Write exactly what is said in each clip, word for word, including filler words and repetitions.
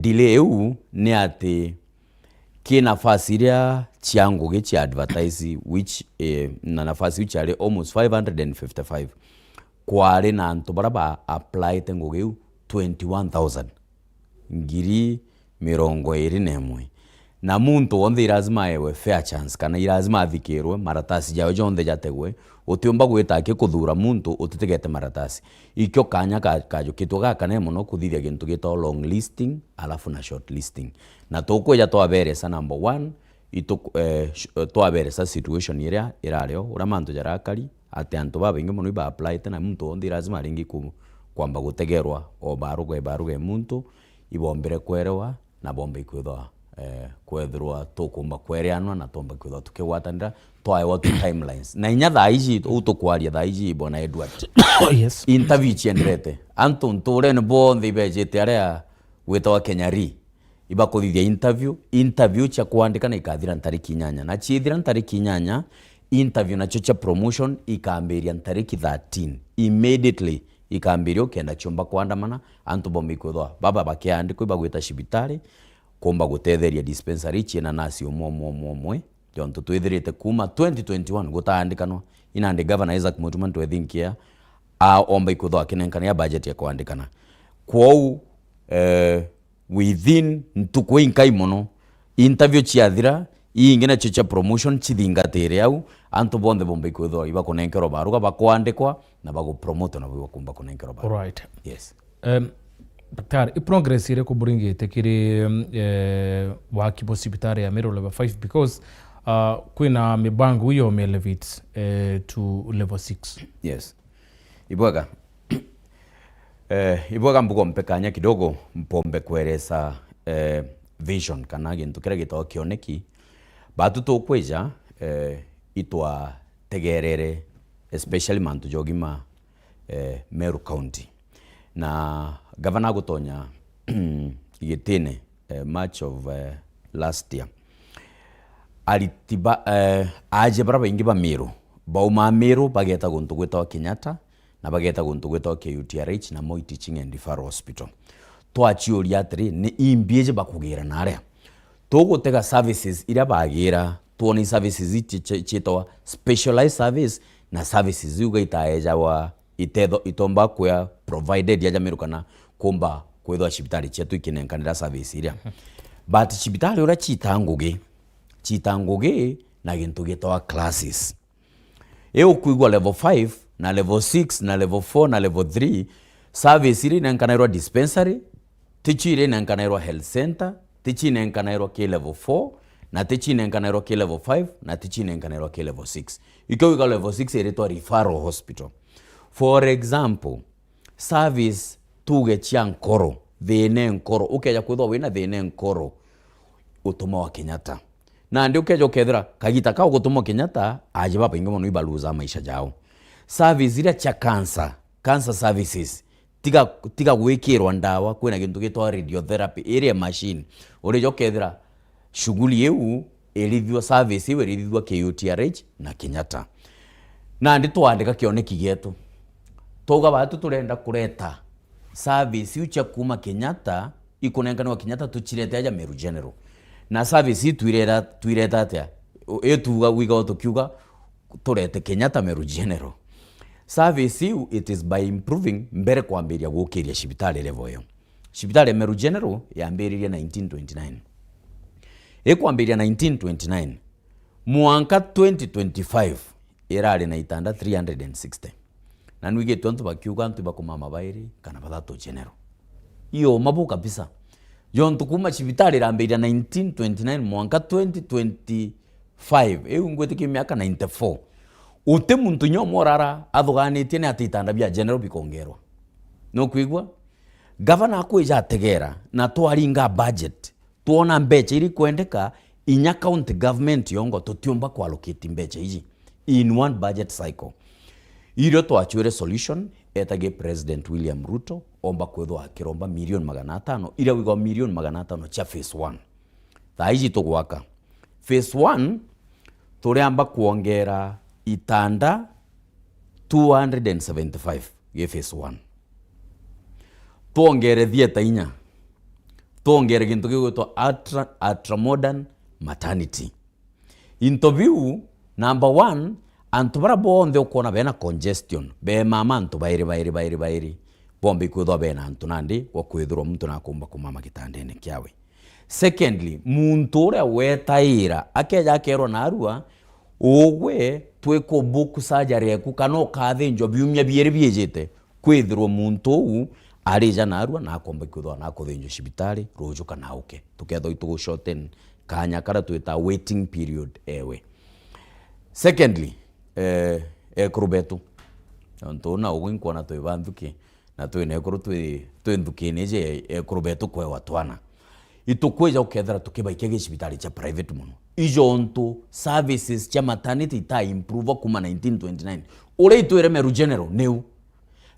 delay iu ni ati ki nafasi iria cia ngugi cia advertise, which, eh, na nafasi iu ciari almost five hundred and fifty-five, kwari na antu baria ba applyte ngugi iu twenty-one thousand, ngiri mirongo iri na imwe. Na muntu wonthe irazima aewe fair chance, kana irazima athikirwe, maratasi jawe jonthe jategwe. Utiumba gwita aki kuthura muntu utitegete maratasi. Ikio kanya ka-, kajukitwe gakanene mono kuthithia gintu gitagwa long listing alafu na short listing. Na tukwija twaberesa number one, itu-, eh, sh-, eh, twaberesa situation iria irario, uria mantu jarakari, ati antu babaingi mono iba-applyte, na muntu wonthe irazima aringi ku-, kwamba gutegerwa o baruga, baruga muntu, ibombire kwerewa, na bomba ikwithwa, eh, kwethirwa tukumba kwereanwa na twomba kwithwa tukigwatanira, twaewa tu timelines. Na inya thaa iji, uu tukwaria thaa iji, Bwana Edward, Yes. interview icienderete. Antu nturene bonthe ibejite aria gwitawa Kenya Re, ibakuthithia interview. Interview cia kwandikana ikathira ntariki inyanya. Na ciithira ntariki inyanya, interview nacio cia promotion ikambiria ntariki thirteen. Immediately ikambiria ukenda ciumba kwandamana, antu bomba ikwithwa baba bakiandikwa ibagwita cibitari, kumba gutetheria dispensary ciina nasi umwe umwe umwe umwe. Jontu twithirite kuma twenty twenty-one gutaandikanwa, inandi Governor Isaac Mutuma ntwethinkia aomba ikwithwa akinenkania budget ya kwandikana. Kwou, eh, within ntuku inkai mono, interview ciathira, ii ingi nacio cia promotion cithingatire au, antu bonthe bomba ikwithwa ibakunenkerwa baruga bakwandikwa na bagupromote na bakumba kunenkerwa baruga. Alright. Yes. Em, Daktari, i progress iriku buringite kiri, em, eh, waki bwa cibitari ya Meru level five? Because, ah, kwina mibango iyo me elevate, eh, to level six. Yes. Ibwega. Eh, ibwega mbugo mpe kanya kidogo mpombe kweresa, eh, vision kana gintu kiria gitagwa kioneki. Batu tukwija, eh, itwategerere, especially mantu ja ugima, eh, Meru County. Na gavana agutonya gitine, eh, March of, eh, last year, ariti ba, eh, aje bara baingi ba Meru, bauma Meru bageta guntu gwitawa Kenyatta, na bageta guntu gwitawa K U T R H na Moi Teaching and Referral Hospital. Twaciuria atiri, ni imbi iji bakugira naria? Tugutega services iria bagira, twone services ici ci-, ci-, ciitawa specialized service, na services iu gaitaejawa itetho itomba kwea provided aja Meru kana kumba kwithwa cibitari cietu ikinenkanira service iria. But cibitari uria ciita ngugi, ciita ngugi na gintu gitawa classes. Iu ukwigua level five, na level six, na level four, na level three, service iria inenkanairwa dispensary, ticio iria inenkanairwa health center, ticio inenkanairwa ki level four, na ticio inenkanairwa ki level five, na ticio inenkanairwa ki level six. Ikio wika level six iritwa referral hospital. For example, service tuge cia nkoro, thina e nkoro, ukeja kwithwa wina thina e nkoro, utumawa Kenyatta. Nandi ukeja ukethira kagita kau gutumwa Kenyatta, aji babaingi mono ibaluza maisha jao. Service iria cia cancer, cancer services, tiga, tiga gwikirwa ndawa, kwina gintu gitwa radiotherapy, iria machine. Urija ukethira shughuli iu irithithua, service iu irithithua K U T R H na Kenyatta. Nandi twandika kioneki gietu. Twauga batu turenda kureta service iu cia kuma Kenyatta, ikunenkanwa Kenyatta, tucirete aja Meru General. Na service ii twireta, twireta atia? U-, ituga wiga o tukiuga turete Kenyatta Meru General. Service iu, it is by improving mbere kwambiria gukiria cibitari level iyo. Cibitari ya Meru General yambiririe nineteen twenty-nine. Ikwambiria nineteen twenty-nine, mwanka twenty twenty-five irari na itanda three hundred and sixty. Na nwigitwe antu bakiuga antu ibakumama bairi kana bathatu general. Iyo mabu kabisa. Jontu kuma cibitari irambiria nineteen twenty-nine mwanka twenty twenty-five, iu ngwitikia miaka ninety-four. Uti muntu nyomwe urara athuganitie ni ati itanda bia general bikongerwa. Nukwigua? Gavana akwija ategera na twaringa budget, twona mbecha iria ikwendeka, inya county government yongo tutiumba kuallocate mbecha iji in one budget cycle. Irio twachwire solution, etagie President William Ruto, omba kwithwa akiromba milioni magana atano, iria wigwa milioni magana atano cia phase one. Thaa iji tugwaka. Phase one, turiamba kwongera itanda two hundred and seventy-five gi phase one. Twongere theatre inya. twongere gintu gigwitwa ultra, ultra modern maternity. Into biu, number one, antu bara bonthe ukwona bena congestion, be mama antu bairi, bairi, bairi, bairi, bombe ikwithwa bena antu nandi gwa kwithirwa muntu nakumba kumama gitandene kiawe. Secondly, muntu uria wetaira, akeja akerwa narua, ugwe twiku book surgery eku kana ukathinjwa biumia biiri biijite, kwithirwa muntu uu arija narua na akomba kwithwa na akuthinjwa cibitari ruju kana uke. Tukethwa itugu shorten kanya kara twita waiting period ewe. Secondly, eh, ekuru betu. Nontu una ugwe nkwona twi banthuki, na twina ekuru twi, twi nthukine iji ekuru betu kwewa twana. Itukwija ukethira tukibaikia gicibitari cia private mono. Ijo ntu services cia maternity ita improve kuma nineteen twenty-nine. Uria itwire Meru General niu.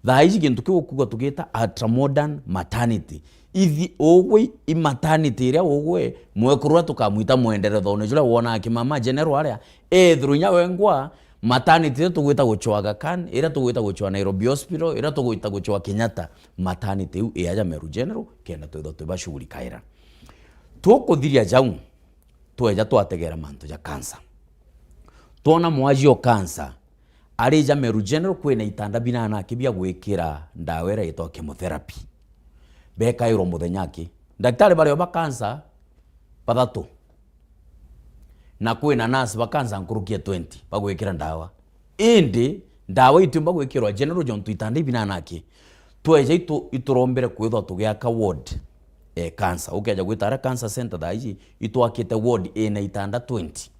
Thaa iji gintu kiu ukuga tugita ultra modern maternity. Ithi ugwe i maternity iria ugwe mwekuru uria tukamwita mwenderethone juria wonaa kimama General aria, ethirwa inya wengwa maternity iria tugwita gucwa Aga Khan, iria tugwita gucwa Nairobi Hospital, iria tugwita gucwa Kenyatta, maternity iu iyaja Meru General, kenda twithwa twibashughulikaira. Tukuthiria jau, tweja twategera mantu ja cancer. Twona mwaji o cancer, arija Meru General kwina itanda binana aki bia gwikira ndawa iria itwa chemotherapy. Bekairwa muthenya aki. Ndagitari bario ba cancer bathatu. Na kwina nurse ba cancer nkuruki ya twenty bagwikira ndawa. Indi ndawa itiumba gwikirwa general jontu itanda ibinana aki. Tweja itu, iturombere kwithwa tugiaka ward, eh, cancer. Ukeja gwita aria cancer center thaa iji, itwakite ward ina itanda twenty.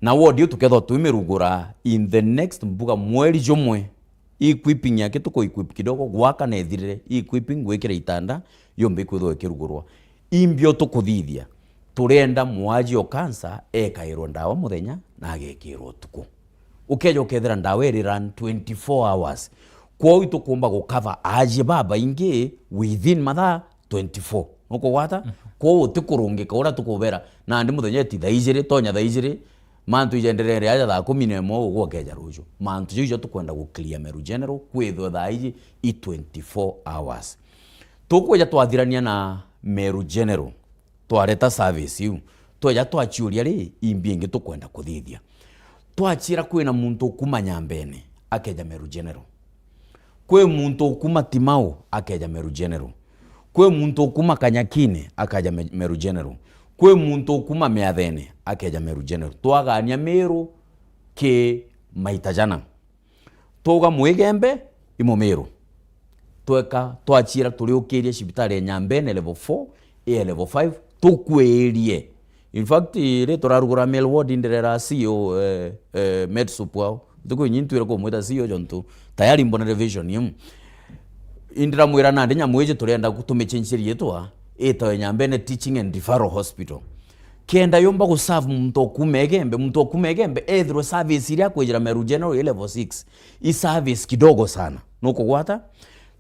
Na ward iu tukethwa twimirugura in the next mbuga mweri jumwe. Equipping yake tuku equip kidogo, gwaka na ethirire, equipping gwikira itanda, yumba ikwithwa ikirugurwa. Imbio tukuthithia, turenda mwaji o cancer ekairwa ndawa muthenya na agekirwa utuku. Ukeja ukethira ndawa iri run twenty-four hours. Kwou itukumba gucover aji babaingi within mathaa twenty-four. Nukugwata? Mhm. Kwou utikurungika uria tukubera. Nandi muthenya eti thaa ijiri, tonya thaa ijiri, mantu ijenderere aja thaa kumi na imwe ugwe ukeja ruju. Mantu jau ijo tukwenda guclear Meru General, kwithwe thaa iji i twenty-four hours. Tukweja twathirania na Meru General, twareta service iu, tweja twaciuria ri, imbi ingi tukwenda kuthithia. Twachira kwina muntu ukuma Nyambene, akeja Meru General. Kwi muntu ukuma Timau, akeja Meru General. Kwi muntu ukuma Kanyakine, akaja Me-, Meru General. Kwi muntu ukuma Miathene, akeja Meru General. Twagania Meru ki maita jana. Tuga Mwigembe, i Mumiru. Tweka, twachira turiukiria cibitari ya Nyambene level four, i ya level five, tukwirie. In fact, ri turarugura male ward, indirera C E O, eh, eh, Medsup wao. Ntuku inyi ntwire kumwita C E O jontu tayari mbonere vision iu. Indiramwira nandi nyamu iji turenda ku-, tumichenjie riitwa, itawe Nyambene Teaching and Referral Hospital. Kenda yumba guserve muntu okuma Igembe, muntu okuma Igembe, ethirwe service iria akwijira Meru General i level six, i service kidogo sana. Nukugwata?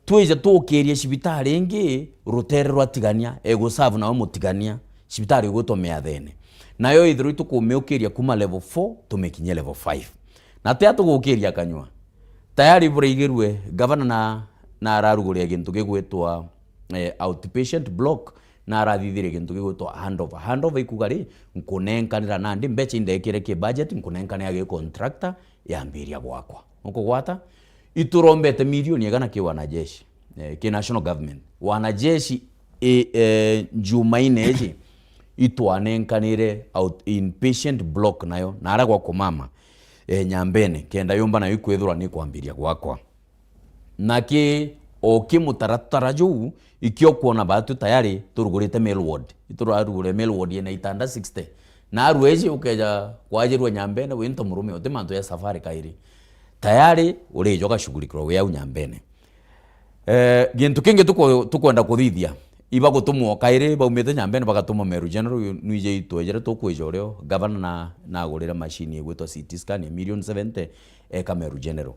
Twije tukirie cibitari ingi rutere rwa Tigania, eguserve nawe Mutigania, cibitari igwitwa Miathene. Nayo ithirwe itukumiukiria kuma level four, tumikinyie level five. Na tia tugukiria kanyua. Tayari buraigirue, gavana na, na araruguria gintu gigwitwa, eh, outpatient block, na arathithirie gintu gigwitwa handover. Handover ikuga ri, nkunenkanira nandi mbecha indekire ki budget, nkunenkanira gi contractor, yambiria gwakwa. Nukugwata? Iturombete milioni igana ki wanajeshi, eh, ki national government. Wanajeshi, eh, eh, Jumaine iji, itwanenkanire out-, inpatient block nayo, na aria gwa kumama, eh, Nyambene, kenda yumba nayo ikwithirwa ni kwambiria gwakwa. Naki o ki mutaratara juu, ikio kwona batu tayari turugurite male ward. Iturarugure male ward yena itanda sixty. Na arua iji ukeja kwajirua Nyambene, winto murume, uti mantu ya safari kairi. Tayari urijo gashughulikirwa wi au Nyambene. Eh, gintu kingi tuku-, tukwenda kuthithia, ibagutumwa kairi, baumite Nyambene bagatumwa Meru General, nwije itwejere tukwija urio gavana na, nagurire machine igwitwa C T scan ya million seventy, eka Meru General.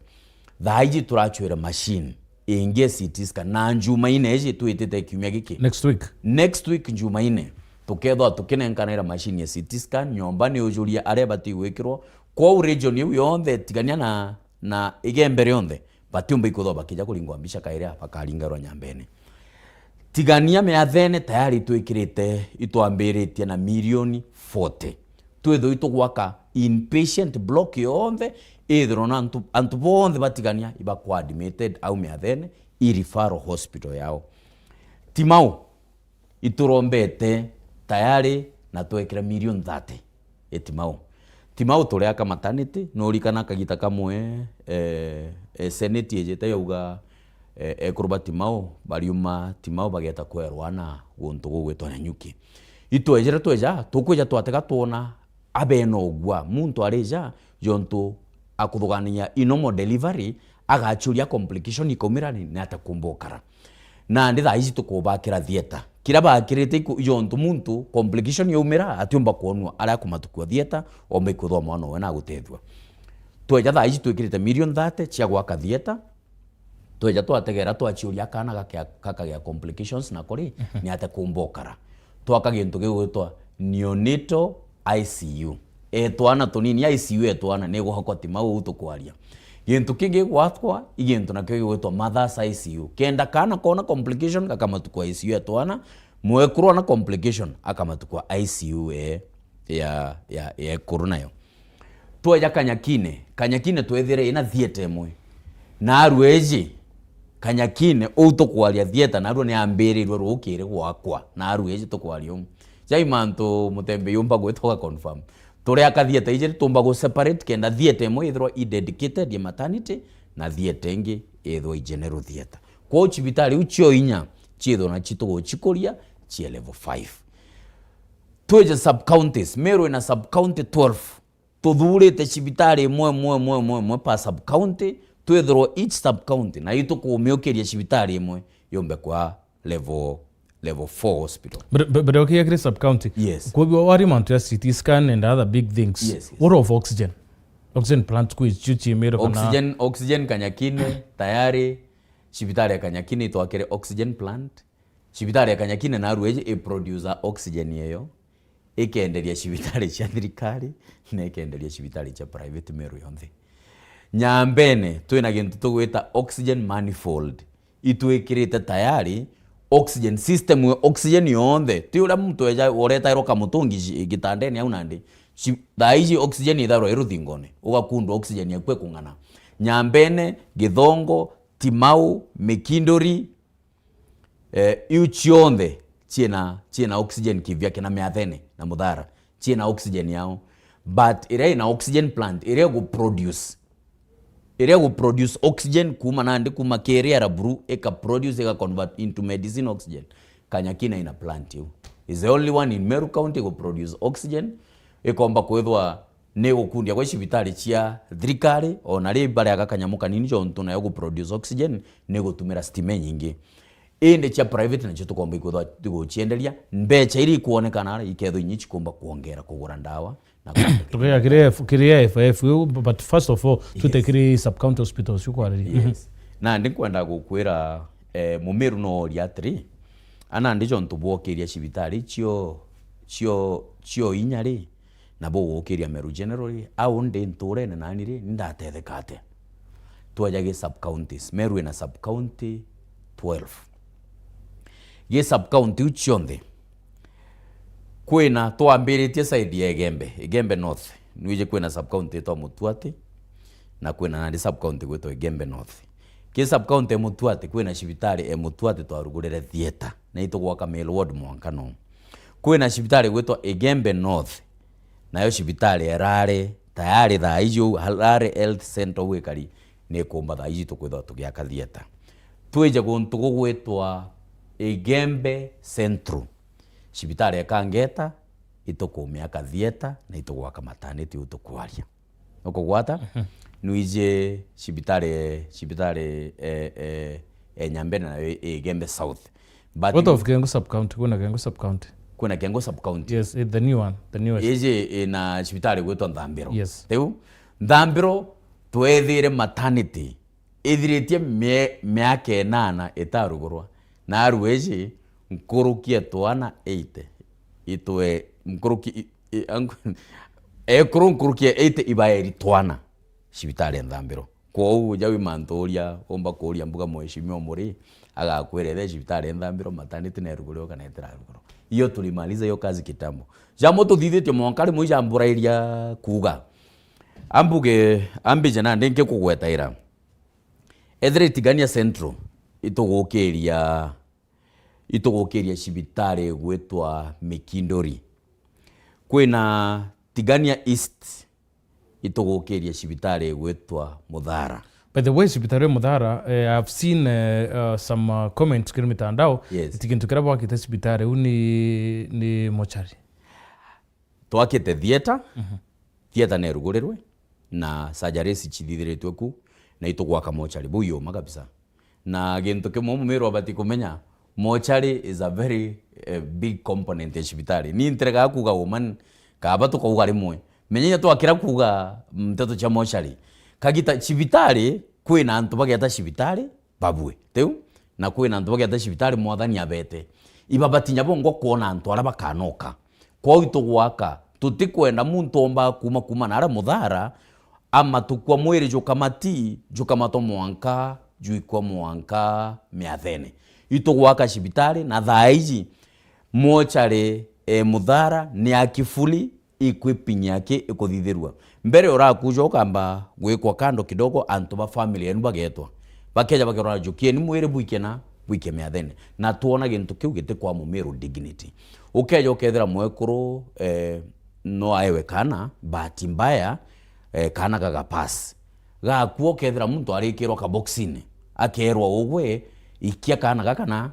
Thaa iji turacwira machine ingi ya C T scan, na Jumaine iji twitite kiumia giki. Next week. Next week Jumaine, tukethwa tukinenkanaira machine ya C T scan, nyomba ni ujuria aria ibati gwikirwo. Kwou region iu yonthe, tigania na, na Igembe rionthe, batiumba ikwithwa bakija kuringwa mbica kairi, bakaringarwa Nyambene. Tigania miathene tayari twikirite, itwambiritie na milioni forty. Twithirwe itugwaka inpatient block yonthe, ithirwe na antu, antu bonthe batigania ibakwa admitted au miathene, i referral hospital yao. Timau, iturombete tayari na twekira milioni thirty. E Timau. Timau turiaka maternity, nurikana kagita kamwe, eh, eh, Senate ijite yauga, eh, ekuru ba Timau, bariuma Timau bageta kwerwa na guntu gugwitwa Nanyuki. Itwejire tweja, tukwija twatega twona abena ugwa, muntu arija, jontu akuthugania i normal delivery, agachuria complication ikaumira ni, ni ata kumba ukara. Nandi thaa ici tukubakira theatre. Kiria bakirite iku-, jontu muntu complication yaumira, atiumba kwonua aria akumatukua theatre, omba ikwithwa mwana owe na agutethua. Tweja thaa ici twikirite milioni thirty cia gwaka theatre, tweja twategera twachiuria kana gakea-, gakagea complications na kuri, ni ate kumba ukara. Twaka gintu gigwitwa neonatal I C U. E twana tunini, I C U e twana, ni gwakwa Timau uu tukwaria. Gintu kingi gwakwa, i gintu nakio gigwitwa mother's I C U. Kenda kana kona complication, gakamatukwa I C U e twana, mwekuru ona complication, akamatukwa I C U e ya, ya, ya ekuru nayo. Tweja Kanyakine, Kanyakine twethire ina theatre imwe. Narua iji, Kanyakine, uu tukwaria theatre, narua ni ambirirwe rukiri gwakwa, narua iji tukwaria uu. Jai mantu Mutembei umba gwita uga confirm. Turiaka theatre ijiri tumba gu separate kenda theatre imwe ithirwa i dedicated ya maternity na theatre ingi ithirwa i general theatre. Kwou cibitari iu cio inya ciithirwa na citugucikuria cia level five. Twije sub counties, Meru ina sub county twelve. Tuthurite cibitari imwe, imwe, imwe, imwe, imwe per sub county, twithirwa each sub county, na itukumiukiria cibitari imwe yumbe kwa level, level four hospital. But, but, but okay, kiri sub county. Yes. Kwa hivyo, wari mantu ya C T scan and other big things. Yes, yes. What of oxygen? Oxygen plant kwi chuchi mero kana Oxygen, oxygen Kanyakine, tayari, cibitari ya Kanyakine itwakire oxygen plant. Cibitari ya Kanyakine narua iji i producer oxygen eyo, ikenderia cibitari cia thirikari, na ikenderia cibitari cia private Meru yonthe. Nyambene, twina gintu tugwita oxygen manifold. Itwikirite tayari oxygen system, we oxygen yonthe. Ti uria muntu eja uretairwo kamutungi ci-, gitandene au nandi. Ci-, thaa iji oxygen itharwa i ruthingone. Ugakundwa oxygen yaku ikung'ana. Nyambene, Githongo, Timau, Mikinduri, Eh, iu cionthe ciina, ciina oxygen kivyake na Miathene na Muthara, ciina oxygen yao. But iria ina oxygen plant, iria igu produce, iria igu produce oxygen kuuma nandi, kuuma kiri air buru, ika produce, ika convert into medicine oxygen. Kanyakina ina plant iu. Is the only one in Meru County igu produce oxygen, ikomba kwithwa ni gukundia gwa cibitari cia thirikari, ona ri bariaga kanyamu kanini jontu nayo gu produce oxygen ni gutumira stima inyingi. Indi cia private nacio tukomba ikwithwa tigucienderia, mbecha iria ikwonekana ari ikethwa inyi cikumba kwongera kugura ndawa na kugura Tukiya kiri F-, kiri F F, but first of all, tute Yes. kiri sub county hospitals, ukwariria. Yes. Nandi nkwenda gukwira, eh, Mumiru no oria atiri, ana ndi jontu bwokiria cibitari cio, cio, cio inya ri, na bugukiria Meru General ri, au ndi nturene nani ri, ni ndatetheka atia? Tweja gi sub counties, Meru ina sub county twelve. Gi sub county iu cionthe, kwina, twambiritie side ya Igembe, Igembe North, nwiji kwina sub county itwa Mutuati, na kwina nandi sub county gwitwa Igembe North. Ki sub county e Mutuati, kwina cibitari e Mutuati twarugurire theatre, na itugwaka Mill Ward mwanka no. Kwina cibitari gwitwa Igembe North, nayo cibitari erari tayari thaa iji uu, Harare Health Centre uu ikari, ni kumba thaa iji tukwithwa tugiaka theatre. Twije guntu gugwitwa Igembe Central, cibitari e Kangeta, itukumiaka theatre, na itugwaka maternity uu tukwaria. Ukugwata? Mhm. Nwiji cibitari, cibitari, eh, eh, eh, Nyambene nayo i Igembe South. But What of Kengu sub county? Kuna Kengu sub county? Kuna Kengu sub county. Yes, eh, the new one, the newest. Iji ina cibitari gwitwa Nthambiro. Yes. Riu, Nthambiro twethire maternity ithiritie mie-, miaka inana itarugurwa. Na aru iji nkuruki e twana eighty. Itwe nkuruki i-, i-, angu-, ekuru nkuruki e eighty ibaeri twana cibitari e Nthambiro. Kwou jawi mantu uria umba kuria mbuga, mheshimiwa Muri, Agakwira, "Ethe cibitari nthambirwa, maternity nerugurwe, kana itirarugurirwa." Iyo tulimaliza hiyo kazi kitambo. Jamo tuthithitie mwanka rimwe ijamburairia kuuga. Ambuge, ambije nandi nkikugwetaira. Ethira Tigania Central itugukiria, itugukiria cibitari igwitwa Mikindori. Kwina Tigania East itugukiria cibitari igwitwa Muthara. By the way, cibitari ya Muthara, eh, I have seen, eh, uh, some, uh, comments kiri mitandao. Yes. Iti gintu kiria bwakite cibitari iu ni, ni mochari. Twakite theatre, Mhm. theatre nerugurirwe, na surgeries cithithiritwe ku, na itugwaka mochari. Buu yuma kabisa. Na gintu kimwe Mumiru abati kumenya, mochari is a very, eh, big component ya cibitari. Ni ntiregaa kuuga uma, kaaba tukauga rimwe. Menya inya twakira kuuga nteto cia mochari. Kagita cibitari, kwina antu bageeta cibitari, babue. Tiu? Na kwina antu bageeta cibitari Mwathani abete. Ibabati inya bongwa kwona antu aria bakanoka. Kwou itugwaka, tutikwenda muntu oomba kuuma, kuuma naria Muthara, a matuku a mwiri jukamati, jukamatwa mwanka, juikwa mwanka miathene. Itugwaka cibitari, na thaa iji, mochari, eh, Muthara ni aki fully, equipping yake ikuthithirua. Mbere urakuja ukamba gwikwa kando kidogo, antu ba family yenu bagetwa. Bakeja bakerwa, "Jukieni mwiri bwike na, bwike miathene." Na twona gintu kiu giti kwa Mumiru dignity. Ukeja ukethira mwekuru, eh, no aewe kana, bahati mbaya, eh, kana gagapass. Gakua ukethira muntu arikirwa kaboxini, akerwa, "Ugwe, ikia kana gaka na."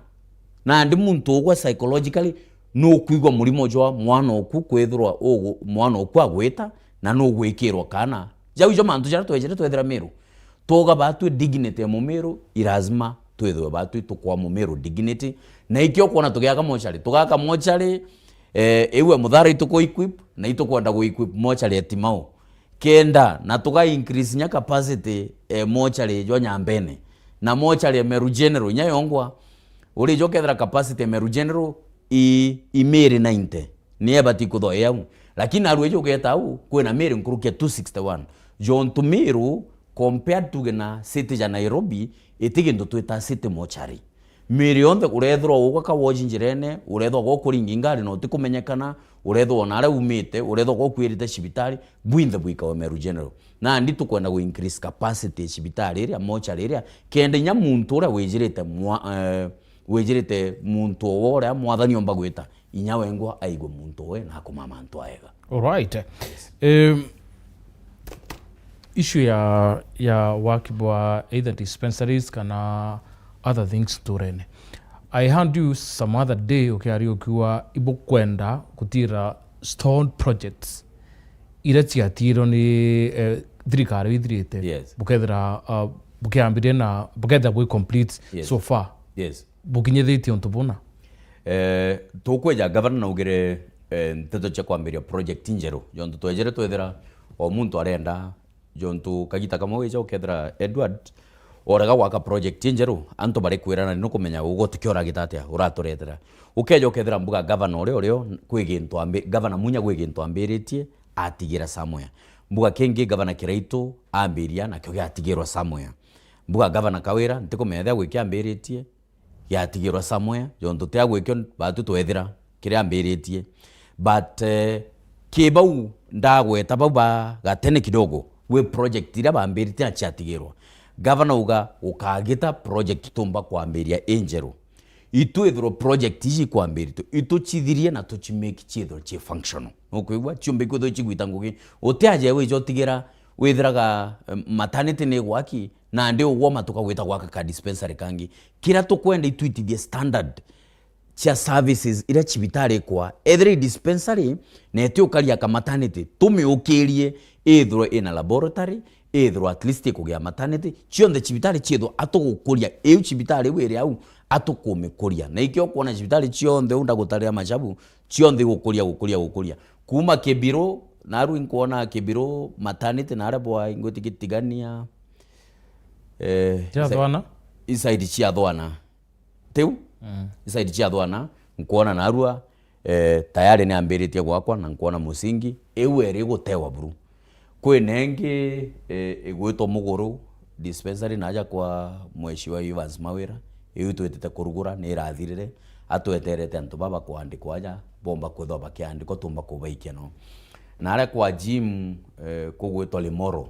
Nandi muntu ugwe psychologically nukwigua murimo jwa mwana oku kwithirwa ugu-, mwana oku agwita, na nugwikirwa kana. Jau ijo mantu jaria twejire twethira Miru. Tuuga batwi dignity ya Mumiru, i lazima twithirwe batwi tukwa Mumiru dignity. Na ikio ukwona tugiaka mochari, tugaka mochari, eh, iu ya Muthara ituku equip, na itukwenda gu equip mochari ya Timau. Kenda, na tuga increase nya capacity, eh, mochari jwa Nyambene. Na mochari ya Meru General, inya yongwa, uri jo kethira capacity ya Meru General, i, i miri ninety. Ni ebati kuthoa au. Lakini narua ijo ugeta au, kwina miri nkuruki ya two sixty-one. Jontu Miru, compared tuge na city ja Nairobi, iti gintu twita city mochari. Miri yonthe urethirwa ugwa ka woji njirene, urethirwa gwa ukuringi ngari na utikumenyekana, urethirwa ona aria umite, urethirwa gwa ukwirite cibitari, bwinthe bwikawe Meru General. Nandi tukwenda gu increase capacity ya cibitari iria, mochari iria, kenda inya muntu uria wijirite mwa-, eh, wijirite muntu owe uria mwathani omba gwita, inya wengwa aigue muntu owe na akumama antu aega. Alright. Yes. Um, issue ya, ya waki bwa either dispensaries kana other things turene. I heard you some other day ukiaria ukiuga ibukwenda gutira stalled projects iria ciatirwo ni, eh, thirikari ithirite. Yes. Bukethira, uh, bukiambiria na bukethira bwi complete Yes. so far. Yes. Bukinyithitie untu buna? Eh, tukweja gavana naugire, eh, nteto cia kwambiria project njeru. Jontu twejire twethira o muntu arenda, jontu kagita kamwe wija ukethira Edward orega gwaka project njeru, antu barikwirana ni nukumenya ugo tukioragita atia uraturetera. Ukeja ukethira mbuga gavana uria urio kwi gintu ambi-, gavana Munya gwi gintu ambiritie atigira somewhere. Mbuga kingi gavana Kiraitu ambiria nakio giatigirwa somewhere. Mbuga gavana Kawira ntikumenya ethia gwikiambiritie giatigirwa somewhere, jontu tia gwikio batu twethira kiria ambiritie. But, eh, ki bau ndagweta bau ba gatene kidogo, gwi project iria bambiritie na ciatigirwa. Gavana uga ukagita project tumba kwambiria injeru. Itu ithirwo project iji ikwambiritwe, itucithirie na tucimake ciithirwe ci functional. Nukwigua? Ciumbe ikwithirwa icigwita ngugi. Utiaje wija utigira withiraga, em, maternity ni gwaki, nandi ugwoma tukagwita gwaka ka dispensary kangi. Kiria tukwenda itwitithie standard cia services iria cibitari ikwa. Ethira i dispensary, na iti ukaria ka maternity, tumiukirie ithirwe ina laboratory, ithirwe at least ikugia maternity, cionthe cibitari ciithirwa atugukuria iu cibitari iu iri au, atukumikuria. Na ikio ukwona cibitari cionthe u ndagutarira macabu, cionthe igukuria, gukuria, gukuria. Kuma Kibiru, narua inkwona Kibiru maternity na aria bwa ingwitikitigania, eh, Cia isa-, thwana? Isaidi cia thwana. Tiu? Mm. Isaidi cia thwana, nkwona narua, eh, tayari ni ambiritie gwakwa na nkwona musingi, iu eri igutewa buru. Kwina ingi, eh, igwitwa Muguru dispensary naja kwa Mheshimiwa Evans Mawira, Iu twitite kurugura ni irathirire, atweterete antu baba kwandikwa aja, bomba kwithwa bakiandikwa, tumba kubaikia no. Naria kwa Jim, eh, kugwitwa Limoro,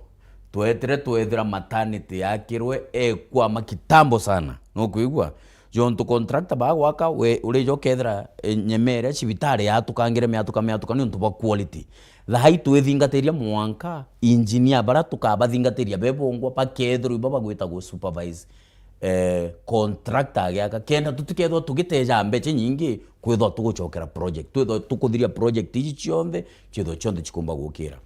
twetire twethira maternity yakirwe ekwama kitambo sana. Nukwigua? Jontu contractor bagwaka, we urija ukethira, eh, nyemere cibitari yatukangire miatuka miatuka niuntu bwa quality. Thai twithingatiria mwanka engineer bara tukabathingatiria bebongwa bakethirwa ibo bagwitagwo supervise eh, contractor agiaka, kenda tutikethwa tugiteja mbeca nyingi, kwithwa tugucokera project, twithwa tukuthiria project iji cionthe, ciithwa cionthe cikumba gukira.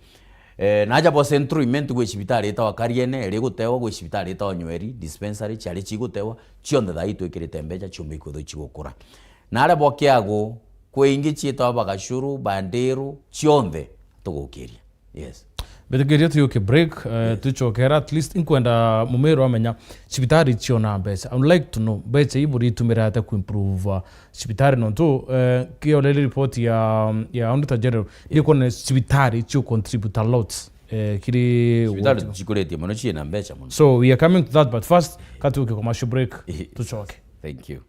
Eh, naja bwa Central Imenti gwi cibitari itawa Kariene, iri gutewa, gwi cibitari itawa Nyweri, dispensary, ciari cigutewa, cionthe thai twikirite mbeca, ciumba ikwithwa cigukura. Naria bwa Kiagu, kwi ingi ciitawa Bagacuru, Bandiru, cionthe tugukiria. Yes. Mbitikiria tuyuke break, eh, yes, tucokera, at least inkwenda Mumiru amenya cibitari ciona mbeca. I would like to know mbeca ii buritumira atia ku improve, uh, cibitari nontu, eh, kia already report ya, ya Auditor General, yes, ni kwona cibitari ciu contribute a lot, eh, kiri cibitari cikuritie mono, ciina mbeca mono. So we are coming to that, but first, katuke commercial break, tucoke. Thank you.